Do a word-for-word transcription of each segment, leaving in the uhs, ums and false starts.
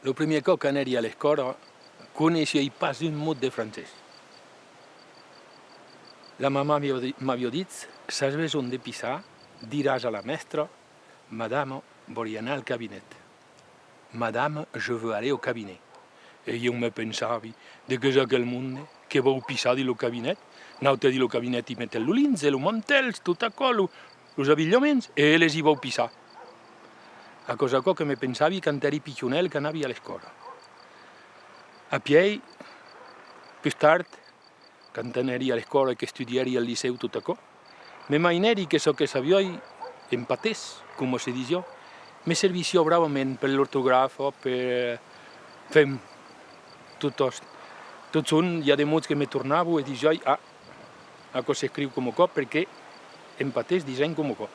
Lo primièr còp qu'anèri a l'escòla, coneissiái pas un mot de francés. La mamà m'aviá di-, m'aviá dit: "S'as besonh de pissar, diràs a la mèstra: 'Madama, vòli anar al cabinet. Madame, je veux aller au cabinet.'" E ieu me pensavi: "De qu'es aquel monde que vòu pissar dins lo cabinet? Nautres dins lo cabinet i metèm lo linge, los mantèls, tot aquò, lo, los abilhaments, e eles i vòu pissar." Aquò's aquò que me pensavi quand èri pichonèl, qu'anavi a l'escòla. Apièi, pus tard, quand anèri a l'escòla e qu'estudièri al licèu tot aquò, me mainèri que çò que sabiái en patés, coma se disiá, me servissiá bravament per l'ortografa, per, enfin, tot, totjorn i a de mots que me tornavan e disiái: "Ah, aquò s'escriu coma aquò perque en patés disen coma aquò."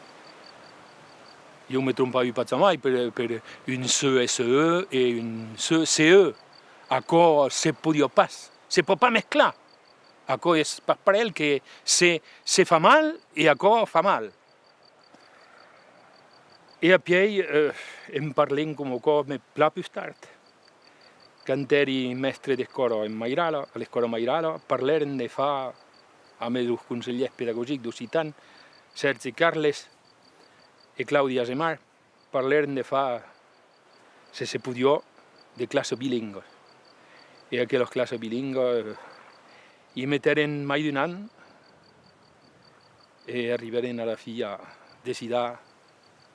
Ieu me trompavi pas jamai per, per un C S E e un C-, C E. Aquò se podiá pas, se pòt pas mesclar. Aquò es pas parelh, que se, se fa mal e aquò fa mal. E apièi, eh, en parlent coma aquò, mès plan pus tard, quand èri mèstre d'escòla en mairala, a l'escòla mairala, parlèrem de far, amb los conselhèrs pedagogics d'occitan, Sèrgi Carles e Claudi Azemar, parlèrem de far, se se podiá, de classas bilingüas. E aquelas classas bilingüas, eh, i metèrem mai d'un an e arribèrem a la fin a decidar,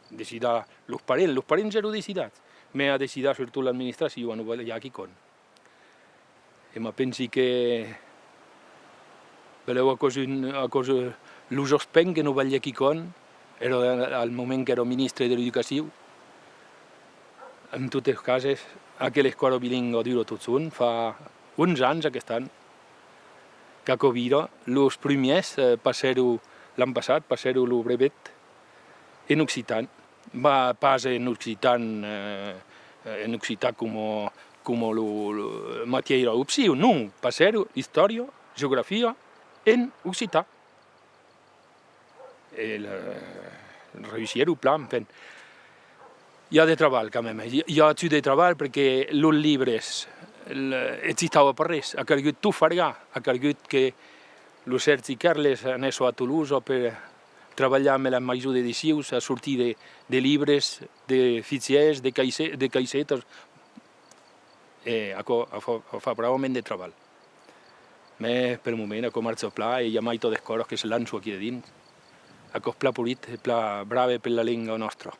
decidar los parents, los parents èran decidats, mès a decidar surtot l'administracion, a non balhar quicòm. E me pensi que, belèu aquò's un, aquò's, eh, lo Jospin que non balhèt quicòm, èra al moment qu'èra ministre de l'Educacion. En totes cases, aquela escòla bilingua dura totjorn, fa onze ans aquest an qu'aquò vira. Los primièrs, eh, passèron, l'an passat, passèron lo brevet en occitan. Mas pas en occitan, eh, en occitan coma, coma lo, lo matièra opcion, non, passèron istòria, geografia en occitan. E le, reüssièron plan, enfin. I a de trabalh, quand même, i, i a agut de trabalh, perque los libres, le, existava pas res, a calgut tot fargar, a calgut que lo Sèrgi Carles anèsse a Tolosa per trabalhar amb la maison d'édicions, a sortir de, de libres, de fichièrs, de caisse-, de caissetas. E aquò, aquò fa, fa bravament de trabalh. Mès pel moment aquò marcha plan e i a maitas d'escòlas que se lançan aquí dedins. Aquò's plan polit e plan brave per la lenga nòstra.